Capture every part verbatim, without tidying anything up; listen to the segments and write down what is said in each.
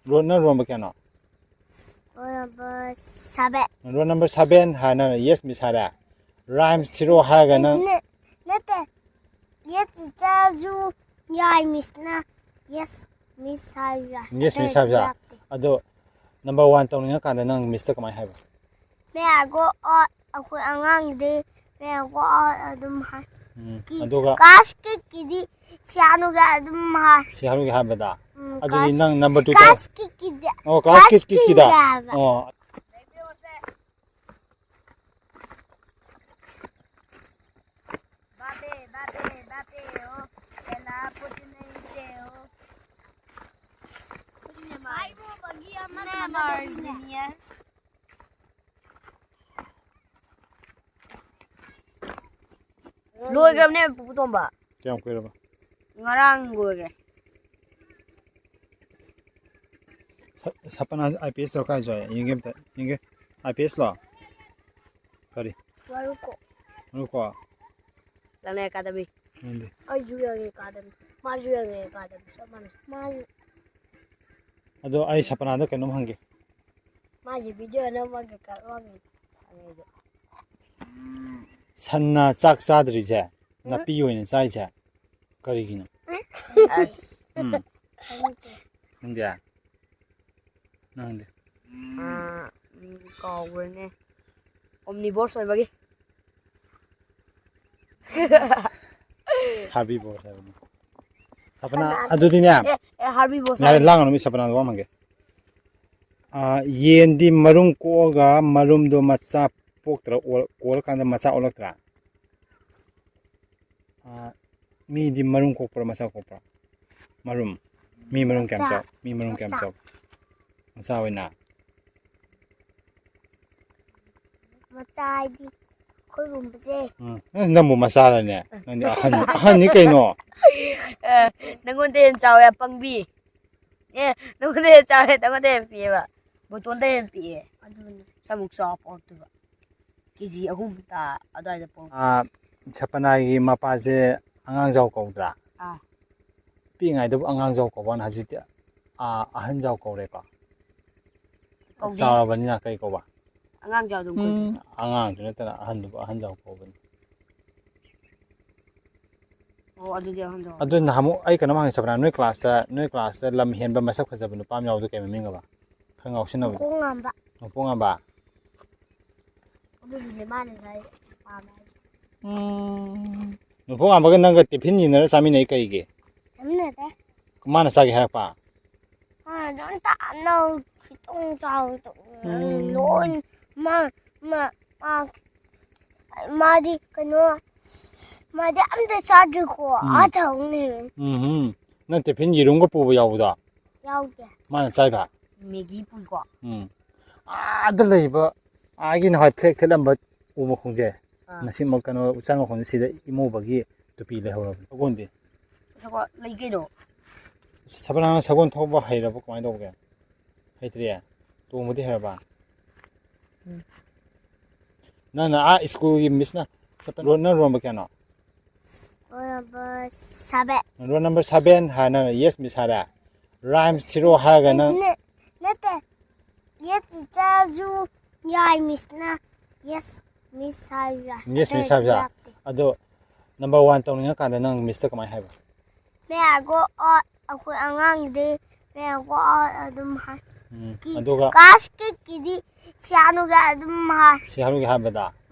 Roll, ꯅꯪ roll number ꯀꯌꯥꯅꯣ? Roll number seven. Roll number seven ꯍꯥꯏꯅ yes miss ꯍꯥꯏꯔꯦ꯫ Rhymes ꯊꯤꯔꯣ ꯍꯥꯏꯔꯒ ꯅꯪ ꯅ- ꯅꯠꯇꯦ, yes teacherꯁꯨ ꯌꯥꯏ, missꯅ yes miss ꯍꯥꯏꯁꯨ ꯌꯥꯏ꯫ Yes miss ꯍꯥꯏꯕꯁꯦ? ꯑꯗꯣ number one ꯇꯧꯅꯤꯡꯉꯀꯥꯟꯗ ꯅꯪ missꯇ ꯀꯃꯥꯏꯅ ꯍꯥꯏꯕ? May I go out? ꯑꯩꯈꯣꯏ ꯑꯉꯥꯡꯗꯤ may I go out ꯑꯗꯨꯝ ꯍꯥꯏ꯫ ꯎꯝ, ꯀꯤ- ꯑꯗꯨꯒ Class ꯀꯤꯗꯤ ꯁꯤꯌꯥꯅꯨꯒ ꯑꯗꯨꯝ ꯍꯥꯏ꯫ ꯁꯤ ꯍꯥꯏꯔꯨꯒꯦ ꯍꯥꯏꯕꯗ ꯎꯝ, ꯑꯗꯨꯗꯤ class- ꯅꯪ number two ꯇꯧ꯫ Class ꯀꯤꯗꯤ ꯑꯣ, class ꯀꯤꯗ ꯀꯤꯗ꯫ ꯍꯥꯏꯕ꯫ ꯑꯣ, Babe, babe, babe, oh. Ela, put in the video. Neymar Junior. ꯂꯣꯏꯈ꯭ꯔꯕꯅꯦ, ꯄꯨꯄꯨ ꯇꯣꯝꯕ꯫ ꯀꯌꯥꯝ ꯀꯨꯏꯔꯕ? ꯉꯔꯥꯡ ꯂꯣꯏꯈ꯭ꯔꯦ꯫ ꯁ- ꯁꯄꯅꯥ ꯑꯥꯏ ꯄꯤ ꯑꯦꯁ ꯂꯣ ꯀꯥꯏꯁꯨ ꯌꯦꯡꯒꯦ ꯑꯝꯇ, ꯌꯦꯡꯒꯦ꯫ ꯑꯥꯏ ꯄꯤ ꯑꯦꯁ ꯂꯣ? ꯀꯔꯤ? ꯃꯔꯨꯀꯣ꯫ ꯃꯔꯨꯀꯣ? ꯂꯥꯃꯦ ꯑꯦꯀꯥꯗꯃꯤ꯫ ꯅꯪꯗꯤ? ꯑꯩꯁꯨ ꯌꯦꯡꯉꯦ ꯑꯦꯀꯥꯗꯃꯤ꯫ ꯃꯥꯁꯨ ꯌꯦꯡꯉꯦ ꯑꯦꯀꯥꯗꯃꯤ꯫ ꯆꯞ ꯃꯥꯟꯅꯩ꯫ ꯃꯥꯁꯨ ꯑꯗꯣ ꯑꯩ ꯁꯄꯅꯥꯗ ꯀꯩꯅꯣꯝ ꯍꯪꯒꯦ꯫ ꯃꯥꯁꯦ video ꯅꯝꯃꯒ ꯀꯛꯂꯝꯃꯤ꯫ ꯁꯟꯅ ꯆꯥꯛ ꯆꯥꯗ꯭ꯔꯤꯁꯦ, ꯅꯥꯄꯤ ꯑꯣꯏꯅ ꯆꯥꯏꯁꯦ ꯀꯔꯤꯒꯤꯅꯣ? ꯑꯁ꯫ ꯎꯝ꯫ ꯈꯪꯗꯦ? ꯅꯪꯗꯤ? ꯑꯥ, ꯎꯝ, ꯀꯥꯎꯈ꯭ꯔꯦꯅꯦ꯫ Omnivores ꯑꯣꯏꯕꯒꯤ꯫ Herbivore ꯍꯥꯏꯕꯅꯤ꯫ ꯁꯄꯅꯥ, ꯑꯗꯨꯗꯤꯅꯦ, ꯑꯦ, ꯑꯦ, herbivores ꯌꯥꯔꯦ, ꯍꯥꯏꯕꯅꯤ꯫ ꯂꯥꯡꯒꯅꯨ, ꯃꯤ ꯁꯄꯅꯥꯗꯣ ꯋꯥ ꯍꯪꯒꯦ꯫ ꯑꯥ, ꯌꯦꯟꯗꯤ ꯃꯔꯨꯝ ꯀꯣꯛꯑꯒ ꯃꯔꯨꯝꯗꯣ ꯃꯆꯥ ꯄꯣꯛꯇ꯭ꯔꯥ? ꯑꯣꯜ-, ꯀꯣꯜꯂꯀꯥꯟꯗ ꯃꯆꯥ ꯑꯣꯜꯂꯛꯇ꯭ꯔꯥ? ꯑꯥ, ꯃꯤꯗꯤ ꯃꯔꯨꯝ ꯀꯣꯛꯄ꯭ꯔꯥ, ꯃꯆꯥ ꯀꯣꯛꯄ꯭ꯔꯥ? ꯃꯔꯨꯝ꯫ ꯃꯤ ꯃꯔꯨꯝ ꯀꯌꯥꯝ ꯃꯆꯥ꯫ ꯆꯥꯎ-, ꯃꯤ ꯃꯔꯨꯝ ꯀꯌꯥꯝ ꯃꯆꯥ꯫ ꯆꯥꯎ-, ꯃꯆꯥ ꯑꯣꯏꯅ? ꯃꯆꯥ ꯍꯥꯏꯗꯤ ꯑꯩꯈꯣꯏꯒꯨꯝꯕꯁꯦ꯫ ꯎꯝ꯫ ꯑꯦ, ꯅꯪꯕꯨ ꯃꯆꯥꯔꯅꯦ? ꯅꯪꯗꯤ ꯑꯍꯟ, ꯑꯍꯟꯅꯤ ꯀꯩꯅꯣ? ꯑꯦ, ꯅꯪꯉꯣꯟꯗ ꯍꯦꯟꯅ ꯆꯥꯎꯋꯦ, ꯑꯄꯪꯕꯤ꯫ ꯑꯦ, ꯅꯪꯉꯣꯟꯗ ꯍꯦꯟꯅ ꯆꯥꯎꯋꯦ, ꯅꯪꯉꯣꯟꯗ ꯍꯦꯟꯅ ꯄꯤꯛꯑꯦꯕ꯫ ꯕꯣꯇꯣꯟꯗ ꯍꯦꯟꯅ ꯄꯤꯛꯑꯦ꯫ ꯑꯗꯨꯅꯤ꯫ ꯁꯃꯨꯛ ꯆꯥꯎꯕ ꯄꯣꯛꯇꯣꯏꯕ꯫ ꯀꯦ ꯖꯤ ꯑꯍꯨꯝ ꯇꯥ ꯑꯗꯨꯋꯥꯏꯗ ꯄꯣꯛ꯫ ꯑꯥ, ꯁꯄꯅꯥꯒꯤ ꯃꯄꯥꯁꯦ ꯑꯉꯥꯡꯖꯥꯎ ꯀꯧꯗ꯭ꯔꯥ? ꯑꯥ꯫ ꯄꯤꯛꯏꯉꯩꯗꯕꯨ ꯑꯉꯥꯡꯖꯥꯎ ꯀꯧꯕꯅ ꯍꯧꯖꯤꯛꯇꯤ ꯑꯥ, ꯑꯍꯟ ꯖꯥꯎ ꯀꯧꯔꯦꯀꯣ? ꯀꯧꯗꯦ꯫ ꯆꯥꯎꯔꯕꯅꯤꯅ ꯀꯩ ꯀꯧꯕ? ꯑꯉꯥꯡ ꯖꯥꯎ ꯑꯗꯨꯝ ꯀꯧꯏ꯫ ꯑꯉꯥꯡꯁꯨ ꯅꯠꯇꯅ ꯑꯍꯟꯗꯨꯕꯨ ꯑꯍꯟ ꯖꯥꯎ ꯀꯧꯕꯅꯤ꯫ ꯑꯣ, ꯑꯗꯨꯗꯤ ꯑꯍꯟ ꯖꯥꯎ꯫ ꯑꯗꯨ ꯅꯍꯥꯟꯃꯨꯛ ꯑꯩ ꯀꯩꯅꯣꯝ ꯍꯪꯉꯦ, ꯁꯄꯅꯥ, ꯅꯣꯏ ꯀ꯭ꯂꯥꯁꯇ, ꯅꯣꯏ ꯀ꯭ꯂꯥꯁꯇ ꯂꯝ ꯍꯦꯟꯕ ꯃꯁꯛ ꯐꯖꯕ ꯅꯨꯄꯥ ꯑꯃ ꯌꯥꯎꯕꯗꯣ ꯀꯩ ꯃꯃꯤꯡ ꯑꯕ? ꯈꯔ ꯉꯥꯎꯁꯤꯟꯅꯕꯗꯣ꯫ ꯃꯀꯣꯛ ꯉꯥꯟꯕ꯫ ꯃꯄꯣꯛ ꯉꯥꯟꯕ? ꯑꯗꯨꯒꯤꯅꯦ ꯃꯥꯅ ꯉꯁꯥꯏ ꯄꯥꯝꯃꯦ ꯍꯥꯏꯁꯦ꯫ ꯎꯝ꯫ ꯃꯄꯣꯛ ꯉꯥꯟꯕꯒ ꯅꯪꯒ ꯇꯤꯐꯤꯟ ꯌꯦꯟꯅꯔ ꯆꯥꯃꯤꯟꯅꯩ ꯀꯩꯒꯤ? ꯆꯥꯃꯤꯟꯅꯗꯦ꯫ ꯃꯥꯅ ꯆꯥꯒꯦ ꯍꯥꯏꯔꯛꯄ? ꯃꯥꯅ ꯑꯗꯨꯝ ꯇꯥꯞꯅ ꯈꯤꯇꯪ ꯆꯥꯎ ꯇꯧ-, ꯎꯝ꯫ ꯂꯣꯏ ꯃꯥ, ꯃꯥ, ꯃꯥ, ꯃꯥꯗꯤ ꯀꯩꯅꯣ, ꯃꯥꯗꯤ ꯑꯝꯇ ꯆꯥꯗ꯭ꯔꯤꯀꯣ꯫ ꯎꯝ꯫ ꯑꯥ ꯊꯝꯅꯦ꯫ ꯎꯝ꯫ ꯅꯪ ꯇꯤꯐꯤꯟ ꯌꯦꯔꯨꯝꯒ ꯄꯨꯕ ꯌꯥꯎꯕꯗꯣ? ꯌꯥꯎꯗꯦ꯫ ꯃꯥꯅ ꯆꯥꯏꯕ? ꯃꯦꯒꯤ ꯄꯨꯏꯀꯣ꯫ ꯎꯝ꯫ ꯑꯥꯗ ꯂꯩꯕ, ꯑꯥꯒꯤ ꯅꯍꯥꯟ ꯐ꯭ꯂꯦꯛ ꯊꯦꯠꯂꯝꯕ ꯎ ꯃꯈꯣꯡꯁꯦ, ꯑꯥ꯫ ꯉꯁꯤꯃꯛ ꯀꯩꯅꯣ ꯎꯆꯥꯟ ꯃꯈꯣꯡꯁꯦ ꯁꯤꯗ ꯏꯃꯨꯕꯒꯤ ꯇꯨꯄꯤ ꯂꯩꯍꯧꯔꯕꯅꯤ꯫ ꯁꯒꯣꯜꯗꯤ? ꯁꯒꯣꯜ ꯂꯩ ꯀꯩꯅꯣ꯫ ꯁꯕꯅꯥꯅ ꯁꯒꯣꯜ ꯊꯧꯕ ꯍꯩꯔꯕ ꯀꯃꯥꯏꯅ ꯇꯧꯒꯦ? ꯍꯩꯇ꯭ꯔꯤꯌꯦ? ꯇꯣꯡꯕꯗꯤ ꯍꯩꯔꯕ? ꯎꯝ꯫ ꯅꯪꯅ ꯑꯥ ꯁ꯭ꯀꯨꯜꯒꯤ ꯃꯤꯁꯅ ꯁꯕ-, ꯔꯣꯜ, ꯅꯪ ꯔꯣꯜ ꯅꯝꯕꯔ ꯀꯌꯥꯅꯣ? Roll number seven. Roll number seven ꯍꯥꯏꯅ ꯌꯦꯁ ꯃꯤꯁ ꯍꯥꯏꯔꯦ꯫ ꯔꯥꯏꯝꯁ ꯊꯤꯔꯛꯑꯣ ꯍꯥꯏꯔꯒ ꯅꯪ ꯅ-, ꯅꯠꯇꯦ꯫ ꯌꯦꯁ ꯇꯤꯆꯔꯁꯨ ꯌꯥꯏ, ꯃꯤꯁꯅ ꯌꯦꯁ ꯃꯤꯁ ꯍꯥꯏꯔꯁꯨ ꯌꯥꯏ꯫ ꯌꯦꯁ ꯃꯤꯁ ꯑꯇꯩꯗꯤ ꯍꯥꯏꯕꯁꯦ? ꯌꯥꯗꯦ꯫ ꯑꯗꯣ ꯅꯝꯕꯔ ꯋꯥꯟ ꯇꯧꯅꯤꯡꯉꯀꯥꯟꯗ ꯅꯪ ꯃꯤꯁꯇ ꯀꯃꯥꯏꯅ ꯍꯥꯏꯕ? May I go out? ꯑꯩꯈꯣꯏ ꯑꯉꯥꯡꯗꯤ May I go out ꯑꯗꯨꯝ ꯍꯥꯏ꯫ ꯎꯝ, ꯀꯤ-, ꯑꯗꯨꯒ ꯀ꯭ꯂꯥꯁ ꯀꯤꯛꯀꯤꯗꯤ ꯁꯤꯌꯥꯅꯨꯒ ꯑꯗꯨꯝ ꯍꯥꯏ꯫ ꯁꯤ ꯍꯥꯏꯔꯨꯒꯦ ꯍꯥꯏꯕꯗ?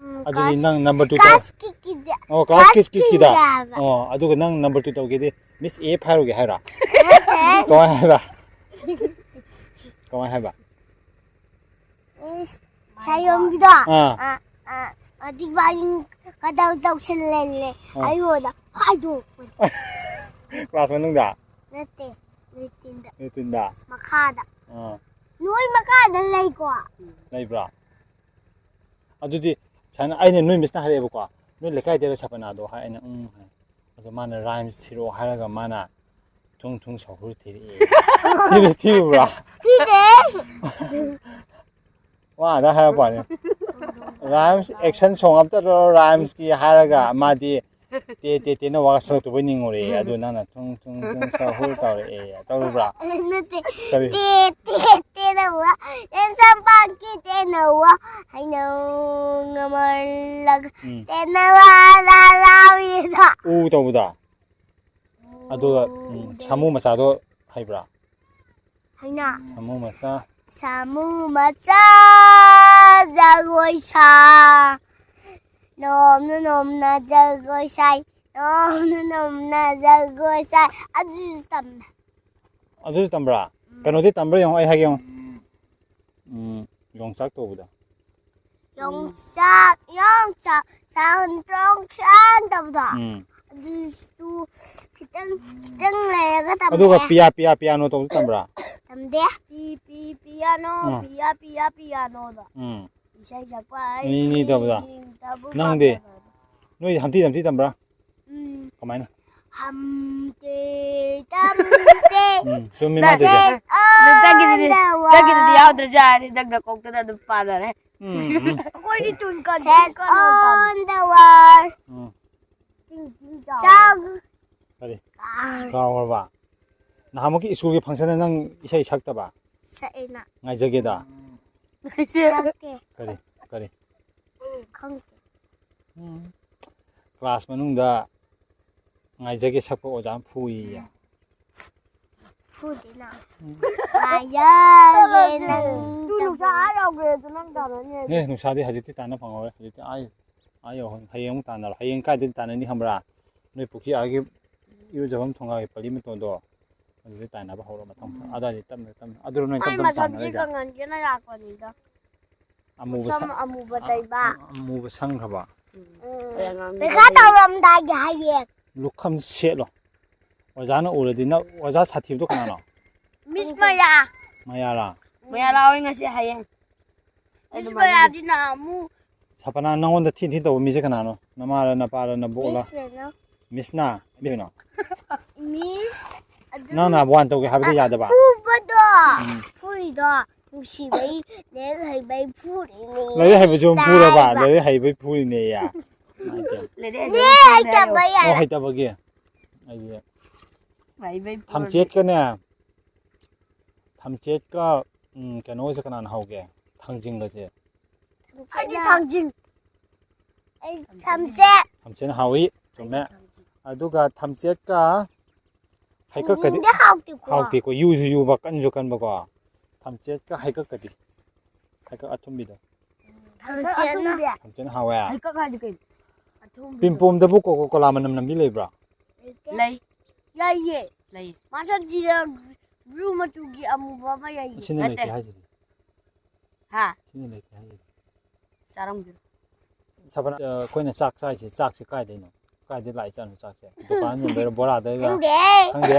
ꯑꯗꯨꯗꯤ ꯀ꯭ꯂꯥꯁ, ꯅꯪ ꯅꯝꯕꯔ ꯇꯨ ꯀ꯭ꯂꯥꯁ ꯀꯤꯛꯀꯤꯗꯤ, ꯑꯣ, ꯀ꯭ꯂꯥꯁ ꯀꯤꯛ ꯀꯤꯛꯀꯤꯗ? ꯀꯤꯛꯀꯤꯗ ꯍꯥꯏꯕ꯫ ꯑꯣ, ꯑꯗꯨꯒ ꯅꯪ ꯅꯝꯕꯔ ꯇꯨ ꯇꯧꯒꯦꯗꯤ ꯃꯤꯁ ꯑꯦꯐ ꯍꯥꯏꯔꯨꯒꯦ ꯍꯥꯏꯔꯣ? ꯅꯠꯇꯦ꯫ ꯀꯃꯥꯏꯅ ꯍꯥꯏꯕ? ꯀꯃꯥꯏꯅ ꯍꯥꯏꯕ? ꯃꯤꯁ ꯁꯥꯌꯣꯝꯒꯤꯗꯣ꯫ ꯑꯥ꯫ ꯑ, ꯑ, ꯑꯗꯤꯛ ꯕꯥꯅꯤ ꯀꯗꯧ ꯇꯧꯁꯤꯜꯂꯦ꯫ ꯑꯥ꯫ ꯑꯩꯉꯣꯟꯗ ꯐꯥꯏꯗꯣꯛꯄꯅꯤ꯫ ꯀ꯭ꯂꯥꯁ ꯃꯅꯨꯡꯗ? ꯅꯠꯇꯦ, ꯂꯦꯇꯤꯟꯗ꯫ ꯂꯦꯇꯤꯟꯗ? ꯃꯈꯥꯗ꯫ ꯑꯥ꯫ ꯅꯣꯏ ꯃꯈꯥꯗ ꯂꯩꯀꯣ꯫ ꯂꯩꯕ꯭ꯔꯥ? ꯑꯗꯨꯗꯤ ꯁꯨꯃꯥꯏꯅ ꯑꯩꯅ, ꯅꯣꯏ ꯃꯤꯁꯅ ꯍꯥꯏꯔꯛꯑꯦꯕꯀꯣ, "ꯅꯣꯏ ꯂꯩꯀꯥꯏꯗꯩꯔ ꯁꯄꯅꯥꯗꯣ?" ꯍꯥꯏ, ꯑꯩꯅ, "ꯎꯝ," ꯍꯥꯏ꯫ ꯑꯗꯣ ꯃꯥꯅ ꯔꯥꯏꯝꯁ ꯊꯤꯔꯛꯑꯣ ꯍꯥꯏꯔꯒ ꯃꯥꯅ ꯊꯨꯡ ꯊꯨꯡ ꯁꯧꯍꯨꯔ ꯊꯤꯔꯛꯑꯦ꯫ ꯊꯤꯕ ꯊꯤꯔꯨꯕ꯭ꯔꯥ? ꯊꯤꯗꯦ꯫ ꯋꯥ ꯑꯗ ꯍꯥꯏꯔꯛꯄꯅꯤ꯫ ꯔꯥꯏꯝꯁ ꯑꯦꯛꯁꯟ ꯁꯣꯡ ꯑꯝꯇ ꯇꯧꯔꯣ, ꯔꯥꯏꯝꯁꯀꯤ ꯍꯥꯏꯔꯒ ꯃꯥꯗꯤ ꯇꯦ ꯇꯦ ꯇꯦꯅ ꯋꯥ ꯁꯣꯔꯛꯇꯨꯕꯩ ꯅꯤꯡꯉꯨꯔꯦ꯫ ꯑꯗꯨ ꯅꯪꯅ ꯊꯨꯡ ꯊꯨꯡ ꯊꯨꯡ ꯁꯥꯍꯨꯔ ꯇꯧꯔꯛꯑꯦ꯫ ꯇꯧꯔꯨꯕ꯭ꯔꯥ? ꯅꯠꯇꯦ꯫ ꯀꯔꯤ? ꯇꯦ ꯇꯦ ꯇꯦꯅ ꯋꯥ꯫ ꯌꯦꯟꯁꯥꯡ ꯄꯥꯟꯒꯤ ꯇꯦꯅ ꯋꯥ꯫ ꯍꯩꯅꯧ ꯉꯃꯜꯂꯒ ꯎꯝ꯫ ꯇꯦꯅ ꯋꯥ ꯂꯥ ꯂꯥꯎꯏꯗꯣ꯫ ꯎ ꯇꯧꯕꯗꯣ꯫ ꯑꯗꯨꯒ ꯎꯝ, ꯁꯥꯃꯨ ꯃꯆꯥꯗꯣ ꯍꯩꯕ꯭ꯔꯥ? ꯍꯩꯅ꯫ ꯁꯥꯃꯨ ꯃꯆꯥ꯫ ꯁꯥꯃꯨ ꯃꯆꯥ ꯖꯒꯣꯏ ꯁꯥ꯫ ꯅꯣꯝꯅ ꯅꯣꯝꯅ ꯖꯒꯣꯏ ꯁꯥꯏ꯫ ꯅꯣꯝꯅ ꯅꯣꯝꯅ ꯖꯒꯣꯏ ꯁꯥꯏ꯫ ꯑꯗꯨꯁꯨ ꯇꯝꯃꯦ꯫ ꯑꯗꯨꯁꯨ ꯇꯝꯕ꯭ꯔꯥ? ꯀꯩꯅꯣꯗꯤ ꯇꯝꯕ꯭ꯔꯥ ꯌꯦꯡꯉꯣ, ꯑꯩ ꯍꯥꯏꯒꯦ ꯌꯦꯡꯉꯣ꯫ ꯎꯝ, ꯌꯣꯡꯆꯥꯛ ꯇꯧꯕꯗꯣ꯫ ꯌꯣꯡꯆꯥꯛ ꯌꯣꯡꯆꯥꯛ ꯁꯥꯎꯟ ꯇ꯭ꯔꯣꯡ ꯁꯥꯟ ꯇꯧꯕꯗꯣ꯫ ꯎꯝ꯫ ꯑꯗꯨꯁꯨ ꯈꯤꯇꯪ ꯈꯤꯇꯪ ꯂꯩꯔꯒ ꯇꯝꯃꯦ꯫ ꯑꯗꯨꯒ ꯄꯤꯌꯥ ꯄꯤꯌꯥ ꯄꯤꯌꯥꯅꯣ ꯇꯧꯕꯗꯣ ꯇꯝꯕ꯭ꯔꯥ? ꯇꯝꯗꯦ꯫ ꯄꯤ ꯄꯤ ꯄꯤꯌꯥꯅꯣ ꯑꯥ꯫ ꯄꯤꯌꯥ ꯄꯤꯌꯥ ꯄꯤꯌꯥꯅꯣꯗꯣ꯫ ꯎꯝ꯫ ꯏꯁꯩ ꯁꯛꯄ ꯃꯤ ꯅꯤ ꯇꯧꯕꯗꯣ꯫ ꯍꯩꯅꯤꯡꯗꯕꯨ ꯅꯪꯗꯤ? ꯄꯥꯝꯖꯕ꯫ ꯅꯣꯏ ꯍꯝꯇꯤ ꯗꯝꯇꯤ ꯇꯝꯕ꯭ꯔꯥ? ꯎꯝ꯫ ꯀꯃꯥꯏꯅ? ꯍꯝꯇꯦ ꯇꯝꯇꯦ꯫ ꯎꯝ, ꯆꯨꯝꯃꯤ ꯅꯪ ꯃꯥ ꯇꯧꯏꯁꯦ꯫ ꯅꯪꯒꯤꯗꯨꯗꯤ ꯁꯦꯠ ꯑꯣꯟ ꯅꯪꯒꯤꯗꯨꯗꯤ ꯗ ꯋꯥꯜ꯫ ꯌꯥꯎꯗ꯭ꯔꯁꯨ ꯌꯥꯔꯅꯤ, ꯅꯪ ꯅꯀꯣꯛꯇꯅ ꯑꯗꯨꯝ ꯄꯥꯟꯅꯔꯦ꯫ ꯎꯝ, ꯎꯝ꯫ ꯑꯩꯈꯣꯏꯗꯤ ꯇꯨꯟ ꯀꯥꯟ ꯁꯦꯠ ꯑꯣꯟ ꯗ ꯋꯥꯜ꯫ ꯎꯝ꯫ ꯆꯥꯛ꯫ ꯀꯔꯤ? ꯀꯥꯎꯔꯕ? ꯅꯍꯥꯟꯃꯨꯛꯀꯤ ꯁ꯭ꯀꯨꯜꯒꯤ ꯐꯪꯁꯟꯗ ꯅꯪ ꯏꯁꯩ ꯁꯛꯇꯕ? ꯁꯛꯑꯦꯅ꯫ ꯉꯥꯏꯖꯒꯦꯗ꯫ ꯁꯛꯇꯦ꯫ ꯀꯔꯤ? ꯀꯔꯤ? ꯈꯪꯗꯦ꯫ ꯎꯝ꯫ ꯀ꯭ꯂꯥꯁ ꯃꯅꯨꯡꯗ ꯉꯥꯏꯖꯒꯦ ꯁꯛꯄ ꯑꯣꯖꯥꯅ ꯐꯨꯏꯌꯦ꯫ ꯐꯨꯗꯦꯅ꯫ ꯉꯥꯏꯖꯒꯦ ꯅꯪ ꯇꯨ ꯅꯨꯡꯁꯥ ꯑꯥ ꯌꯧꯈ꯭ꯔꯦ ꯑꯗꯨ ꯅꯪ ꯇꯥꯅꯅꯤ ꯍꯥꯏꯗꯤ꯫ ꯑꯦ, ꯅꯨꯡꯁꯥꯗꯤ ꯍꯧꯖꯤꯛꯇꯤ ꯇꯥꯟꯅ ꯐꯪꯉꯔꯣꯏ꯫ ꯍꯧꯖꯤꯛꯇꯤ ꯑꯥ ꯑꯥ ꯌꯧꯍꯟ-, ꯍꯌꯦꯡ ꯑꯃꯨꯛ ꯇꯥꯟꯅꯔꯣ꯫ ꯍꯌꯦꯡ ꯀꯥꯏꯗꯩ ꯇꯥꯟꯅꯅꯤ ꯈꯪꯕ꯭ꯔꯥ? ꯅꯣꯏ ꯄꯨꯈ꯭ꯔꯤ ꯑꯥꯒꯤ ꯏꯔꯨꯖꯐꯝ ꯊꯣꯡꯒꯥꯒꯤ ꯄꯜꯂꯤ ꯃꯇꯣꯟꯗꯣ, ꯑꯗꯨꯗꯩ ꯇꯥꯟꯅꯕ ꯍꯧꯔꯣ ꯃꯊꯪ ꯃꯊꯪ꯫ ꯑꯗꯨꯋꯥꯏꯗꯩ ꯇꯞꯅ ꯇꯞꯅ꯫ ꯑꯗꯨꯔꯣ ꯅꯣꯏ ꯀꯔꯝ ꯀꯔꯝ ꯇꯥꯟꯅꯔꯤꯁꯦ? ꯀꯪꯍꯟꯒꯦꯅ ꯂꯥꯛꯄꯅꯤꯗ꯫ ꯑꯃꯨꯕ ꯁꯝ ꯁꯪ-, ꯑꯃꯨꯕ ꯑ-, ꯇꯩꯕ꯫ ꯑ-, ꯑꯃꯨꯕ ꯁꯪꯈ꯭ꯔꯕ? ꯄꯩꯈꯥ ꯇꯧꯔꯝꯗꯥꯏꯒꯤ ꯍꯌꯦꯡ꯫ ꯂꯨꯈꯝ ꯁꯦꯠꯂꯣ꯫ ꯑꯣꯖꯥꯅ ꯎꯔꯗꯤ ꯅꯪ, ꯑꯣꯖꯥ ꯁꯥꯊꯤꯕꯗꯣ ꯀꯅꯥꯅꯣ? ꯃꯤꯁ ꯃꯌꯥ꯫ ꯃꯌꯥꯔꯥ? ꯃꯌꯥ ꯂꯥꯛꯑꯣꯏ ꯉꯁꯤ, ꯍꯌꯦꯡ꯫ ꯑꯩ ꯃꯤꯁ ꯑꯗꯨꯃꯥꯏꯅ ꯃꯌꯥꯗꯤ ꯅꯍꯥꯟꯃꯨꯛ꯫ ꯁꯄꯅꯥ, ꯅꯪꯉꯣꯟꯗ ꯊꯤ ꯊꯤ ꯇꯧꯕ ꯃꯤꯁꯦ ꯀꯅꯥꯅꯣ? ꯅꯃꯥꯔ, ꯅꯄꯥꯔ, ꯅꯕꯣꯛꯂ? ꯃꯤꯁ ꯃꯦꯝꯅ꯫ ꯃꯤꯁꯅ? ꯀꯩꯅꯣ? ꯃꯤꯁ꯫ ꯑꯗꯨ ꯅꯪꯅ ꯋꯥꯟ ꯇꯧꯒꯦ ꯍꯥꯏꯕꯗ ꯌꯥꯗꯕ? ꯐꯨꯕꯗꯣ꯫ ꯎꯝ꯫ ꯐꯨꯔꯤꯗꯣ꯫ ꯅꯨꯡꯁꯤꯕꯩ ꯂꯥꯏꯔꯤꯛ ꯍꯩꯕꯩ ꯐꯨꯔꯤꯅꯤ꯫ ꯂꯥꯏꯔꯤꯛ ꯍꯩꯕꯁꯨ ꯑꯃꯨꯛ ꯐꯨꯔꯕ? ꯍꯥꯏꯕ꯫ ꯂꯥꯏꯔꯤꯛ ꯍꯩꯕꯩ ꯐꯨꯔꯤꯅꯦꯌꯦ꯫ ꯅꯨꯡꯉꯥꯏꯇꯦ꯫ ꯂꯩꯔꯦ ꯅꯦ ꯍꯩꯇꯕ ꯑꯣ ꯌꯥꯔꯦ꯫ ꯍꯩꯇꯕꯒꯤ꯫ ꯑꯩꯗꯤ ꯃꯥꯏꯕꯩ ꯊꯝꯆꯦꯠꯀꯅꯦ, ꯊꯝꯆꯦꯠꯀ ꯎꯝ, ꯀꯩꯅꯣꯒꯁꯦ ꯀꯅꯥꯅ ꯍꯥꯎꯒꯦ? ꯊꯥꯡꯖꯤꯡꯒꯁꯦ꯫ ꯑꯩꯗꯤ ꯊꯥꯡꯖꯤꯡ꯫ ꯑꯩ ꯊꯝꯆꯦꯠ꯫ ꯊꯝꯆꯦꯠꯅ ꯍꯥꯎꯏ꯫ ꯆꯨꯝꯃꯦ꯫ ꯑꯗꯨꯒ ꯊꯝꯆꯦꯠꯀ ꯍꯩꯀꯛꯀꯗꯤ ꯊꯥꯡꯖꯤꯡꯗꯤ ꯍꯥꯎꯇꯦꯀꯣ꯫ ꯍꯥꯎꯇꯦꯀꯣ, ꯌꯨꯁꯨ ꯌꯨꯕ, ꯀꯟꯁꯨ ꯀꯟꯕꯀꯣ꯫ ꯊꯝꯆꯦꯠꯀ ꯍꯩꯀꯛꯀꯗꯤ, ꯍꯩꯀꯛ ꯑꯊꯨꯝꯕꯤꯗꯣ꯫ ꯊꯝꯆꯦꯠꯅ꯫ ꯊꯝꯆꯦꯠꯅ ꯍꯥꯎꯋꯦ꯫ ꯍꯩꯀꯛ ꯍꯥꯏꯗꯤ ꯀꯩꯅꯣ? ꯑꯊꯨꯝꯕꯤꯗꯣ꯫ ꯄꯤꯝꯄꯣꯝꯗꯕꯨ ꯀꯣꯀꯣ ꯀꯣꯂꯥ ꯃꯅꯝ ꯅꯝꯕꯤ ꯂꯩꯕ꯭ꯔꯥ? ꯂꯩ꯫ ꯂꯩꯌꯦ꯫ ꯂꯩ꯫ ꯃꯁꯛꯁꯤꯗ blue ꯃꯆꯨꯒꯤ ꯑꯃꯨꯕ ꯑꯃ ꯂꯩꯌꯦ꯫ ꯁꯤꯅ ꯅꯠꯇꯦ꯫ ꯂꯩꯇꯦ ꯍꯥꯏꯁꯤꯗꯤ꯫ ꯍꯥ? ꯁꯤꯅ ꯂꯩꯇꯦ ꯍꯥꯏꯁꯤꯗꯤ꯫ ꯆꯥꯔꯝꯒꯤꯔꯣꯏ꯫ ꯁꯕꯅ, ꯑ, ꯑꯩꯈꯣꯏꯅ ꯆꯥꯛ ꯆꯥꯏꯁꯦ, ꯆꯥꯛꯁꯦ ꯀꯥꯏꯗꯩꯅꯣ? ꯀꯥꯏꯗꯩ ꯂꯥꯛꯏꯖꯥꯠꯅꯣ ꯆꯥꯛꯁꯦ? ꯗꯨꯀꯥꯟ ꯌꯣꯟꯕꯩꯔꯣ, ꯕꯣꯔꯥꯗꯩꯔꯣ? ꯈꯪꯗꯦ꯫ ꯈꯪꯗꯦ꯫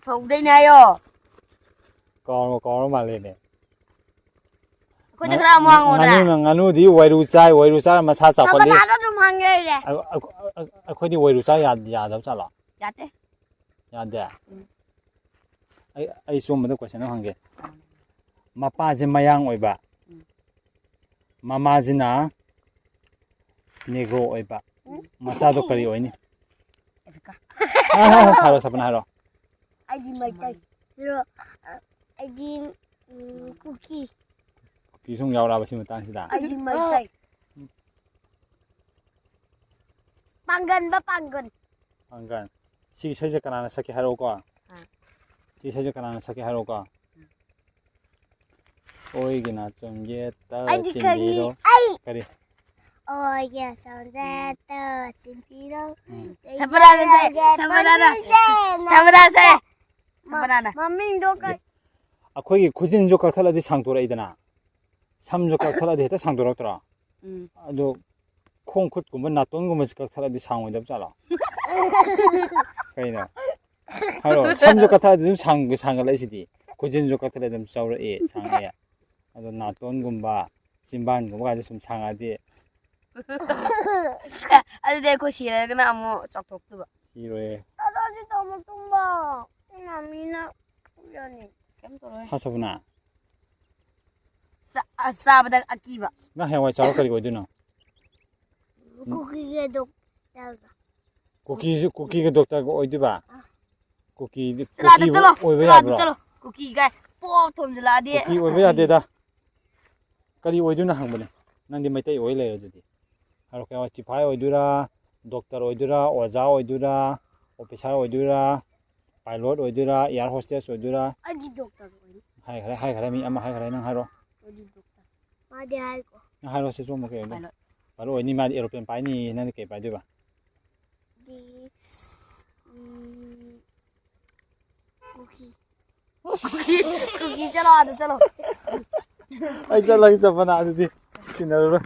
ꯐꯧꯗꯩꯅꯦ ꯍꯥꯏꯌꯣ꯫ ꯀꯥꯎꯔ ꯀꯥꯎꯔ ꯃꯥꯜꯂꯦꯅꯦ꯫ ꯑꯩꯈꯣꯏꯗ ꯈꯔ ꯑꯃꯨꯛ ꯍꯪꯉꯣꯗꯅ꯫ ꯉꯥꯅꯨꯅ, ꯉꯥꯅꯨꯗꯤ ꯋꯥꯏꯔꯨ ꯆꯥꯏ, ꯋꯥꯏꯔꯨ ꯆꯥꯔ ꯃꯁꯥ ꯆꯥꯎꯈꯠꯂꯤ꯫ ꯁꯕꯅꯥꯗ ꯑꯗꯨꯝ ꯍꯪ ꯂꯩꯔꯦ꯫ ꯑ-, ꯑ-, ꯑ-, ꯑꯩꯈꯣꯏꯗꯤ ꯋꯥꯏꯔꯨ ꯆꯥ ꯌꯥ-, ꯌꯥꯗꯕ ꯆꯥꯠꯂꯣ? ꯌꯥꯗꯦ꯫ ꯌꯥꯗꯦ? ꯎꯝ꯫ ꯑꯩ, ꯑꯩ ꯆꯨꯝꯕꯗ question ꯑꯃ ꯍꯪꯒꯦ꯫ ꯃꯄꯥꯁꯦ ꯃꯌꯥꯡ ꯑꯣꯏꯕ, ꯎꯝ꯫ ꯃꯃꯥꯁꯤꯅ Negro ꯑꯣꯏꯕ, ꯎꯝ꯫ ꯃꯆꯥꯗꯣ ꯀꯔꯤ ꯑꯣꯏꯅꯤ? ꯑꯦꯐ꯭ꯔꯤꯀꯥ꯫ ꯍꯥꯏꯔꯣ, ꯁꯄꯅ ꯍꯥꯏꯔꯣ꯫ ꯑꯩꯗꯤ ꯃꯩꯇꯩ꯫ ꯑꯗꯣ, ꯑ, ꯑꯩꯗꯤ ꯎꯝ, ꯀꯨꯀꯤ꯫ ꯀꯨꯀꯤꯁꯨ ꯑꯃꯨꯛ ꯌꯥꯎꯔꯛꯑꯕ ꯁꯤ ꯃꯇꯥꯡꯁꯤꯗ? ꯑꯩꯗꯤ ꯃꯩꯇꯩ꯫ ꯄꯥꯡꯒꯟꯕ ꯄꯥꯡꯒꯟ꯫ ꯄꯥꯡꯒꯟ꯫ ꯁꯤꯒꯤ ꯏꯁꯩꯁꯦ ꯀꯅꯥꯅ ꯁꯛꯀꯦ ꯍꯥꯏꯔꯛꯎꯀꯣ? ꯁꯤ ꯏꯁꯩꯁꯦ ꯀꯅꯥꯅ ꯁꯛꯀꯦ ꯍꯥꯏꯔꯛꯎꯀꯣ? ꯑꯣꯏꯒꯤ ꯅꯥꯆꯣꯝ ꯌꯦꯠꯇ ꯑꯩꯗꯤ ꯈꯪꯉꯤ꯫ ꯆꯤꯡꯕꯤꯔꯣ꯫ ꯑꯩ꯫ ꯀꯔꯤ? ꯑꯣꯏꯒꯤ ꯅꯥꯆꯣꯝ ꯌꯦꯠꯇ ꯆꯤꯡꯕꯤꯔꯣ꯫ ꯎꯝ꯫ ꯁꯄꯅꯥꯅ ꯁꯛꯑꯦ, ꯁꯄꯅꯥꯅ꯫ ꯁꯄꯅꯥꯅ ꯁꯛꯑꯦ꯫ ꯁꯄꯅꯥꯅ꯫ ꯃꯃꯤꯡꯗꯣ ꯀꯩ? ꯑꯩꯈꯣꯏꯒꯤ ꯈꯨꯖꯤꯟꯁꯨ ꯀꯛꯊꯠꯂꯗꯤ ꯁꯥꯡꯗꯣꯔꯛꯏꯗꯅ, ꯁꯝꯁꯨ ꯀꯛꯊꯠꯂꯗꯤ ꯍꯦꯛꯇ ꯁꯥꯡꯗꯣꯔꯛꯇ꯭ꯔꯣ? ꯎꯝ꯫ ꯑꯗꯣ ꯈꯣꯡ ꯈꯨꯠꯀꯨꯝꯕ ꯅꯥꯇꯣꯟꯒꯨꯝꯕꯁꯤ ꯀꯛꯊꯠꯂꯗꯤ ꯁꯥꯡꯉꯣꯏꯗꯕ ꯆꯥꯠꯂꯣ? ꯀꯩꯅꯣ? ꯍꯥꯏꯔꯣ, ꯁꯝꯁꯨ ꯀꯛꯊꯠꯂꯗꯤ ꯑꯗꯨꯝ ꯁꯥꯡ-, ꯁꯥꯡꯒꯠꯂꯛꯏꯁꯤꯗꯤ, ꯈꯨꯖꯤꯟꯁꯨ ꯀꯛꯊꯠꯂꯗꯤ ꯑꯗꯨꯝ ꯆꯥꯎꯔꯛꯑꯦ, ꯁꯥꯡꯉꯛꯑꯦ꯫ ꯑꯗꯣ ꯅꯥꯇꯣꯟꯒꯨꯝꯕ, ꯆꯤꯝꯕꯥꯟꯒꯨꯝꯕ ꯀꯥꯏꯗ ꯁꯨꯝ ꯁꯥꯡꯉꯛꯑꯗꯤ ꯑꯦ, ꯑꯗꯨꯗꯤ ꯑꯩꯈꯣꯏ ꯁꯤꯔꯒꯅ ꯑꯃꯨꯛ ꯆꯥꯎꯊꯣꯛꯇꯣꯏꯕ꯫ ꯁꯤꯔꯣꯏꯌꯦ꯫ ꯑꯗꯣ ꯁꯤ ꯇꯧꯕ ꯇꯨꯝꯕ꯫ ꯃꯃꯤꯅ ꯐꯨꯔꯅꯤ꯫ ꯀꯩꯝ ꯇꯧꯔꯣꯏ꯫ ꯍꯥ, ꯁꯕꯅ? ꯆꯥ- ꯆꯥꯕꯗ ꯑꯀꯤꯕ꯫ ꯅꯪ ꯍꯌꯦꯡꯋꯥꯏ ꯆꯥꯎꯔ ꯀꯔꯤ ꯑꯣꯏꯗꯣꯏꯅꯣ? ꯀꯨꯀꯤꯒꯤ ꯗꯣꯛꯇꯔꯒ ꯀꯨꯀꯤꯁꯨ ꯀꯨꯀꯤꯒ ꯗꯣꯛꯇꯔꯒ ꯑꯣꯏꯗꯣꯏꯕ? ꯑꯥ꯫ ꯀꯨꯀꯤꯗꯤ ꯆꯠꯂꯣ ꯑꯥꯗ ꯀꯨꯀꯤ ꯆꯠꯂꯣ꯫ ꯑꯣꯏꯕ ꯆꯠꯂꯣ ꯑꯥꯗ ꯌꯥꯕ꯭ꯔꯣ? ꯆꯠꯂꯣ꯫ ꯀꯨꯀꯤ ꯀꯥꯏ ꯄꯣꯛ ꯊꯣꯝꯖꯤꯜꯂꯛꯑꯗꯤ꯫ ꯀꯨꯀꯤ ꯑꯣꯏꯕ ꯌꯥꯗꯦꯗ꯫ ꯀꯔꯤ ꯑꯣꯏꯗꯣꯏꯅꯣ ꯍꯪꯕꯅꯦ꯫ ꯅꯪꯗꯤ ꯃꯩꯇꯩ ꯑꯣꯏ ꯂꯩꯔꯦ ꯑꯗꯨꯗꯤ꯫ ꯍꯥꯏꯔꯣ, ꯀꯩ ꯁꯤꯐꯥꯏ ꯑꯣꯏꯗꯣꯏꯔꯥ, ꯗꯣꯛꯇꯔ ꯑꯣꯏꯗꯣꯏꯔꯥ, ꯑꯣꯖꯥ ꯑꯣꯏꯗꯣꯏꯔꯥ, ꯑꯣꯐꯤꯁꯥꯔ ꯑꯣꯏꯗꯣꯏꯔꯥ, ꯄꯥꯏꯂꯣꯠ ꯑꯣꯏꯗꯣꯏꯔꯥ, ꯑꯦꯌꯥꯔ ꯍꯣꯁꯇꯦꯁ ꯑꯣꯏꯗꯣꯏꯔꯥ? ꯑꯩꯗꯤ ꯗꯣꯛꯇꯔ ꯑꯣꯏꯅꯤ꯫ ꯍꯥꯏꯈ꯭ꯔꯦ, ꯍꯥꯏꯈ꯭ꯔꯦ, ꯃꯤ ꯑꯃ ꯍꯥꯏꯈ꯭ꯔꯦ, ꯅꯪ ꯍꯥꯏꯔꯣ꯫ ꯑꯩꯗꯤ ꯗꯣꯛꯇꯔ꯫ ꯃꯥꯗꯤ ꯍꯥꯏꯀꯣ꯫ ꯅꯪ ꯍꯥꯏꯔꯣ, ꯁꯤ ꯆꯨꯝꯕ ꯀꯩ ꯑꯣꯏꯗꯣꯏꯅꯣ? ꯄꯥꯏꯂꯣꯠ꯫ ꯄꯥꯏꯂꯣꯠ ꯑꯣꯏꯅꯤ, ꯃꯥꯗꯤ ꯑꯦꯔꯣꯄ꯭ꯂꯦꯟ ꯄꯥꯏꯅꯤ, ꯅꯪꯗꯤ ꯀꯩ ꯄꯥꯏꯗꯣꯏꯕ? ꯗꯤ ꯎꯝ, ꯀꯨꯀꯤ꯫ ꯀꯨꯀꯤ ꯀꯨꯀꯤ ꯆꯠꯂꯣ ꯑꯥꯗ ꯆꯠꯂꯣ꯫ ꯑꯩ ꯆꯠꯂꯒꯦ, ꯆꯠꯄꯅ ꯑꯗꯨꯗꯤ ꯁꯤꯟꯅꯔꯔꯣꯏ꯫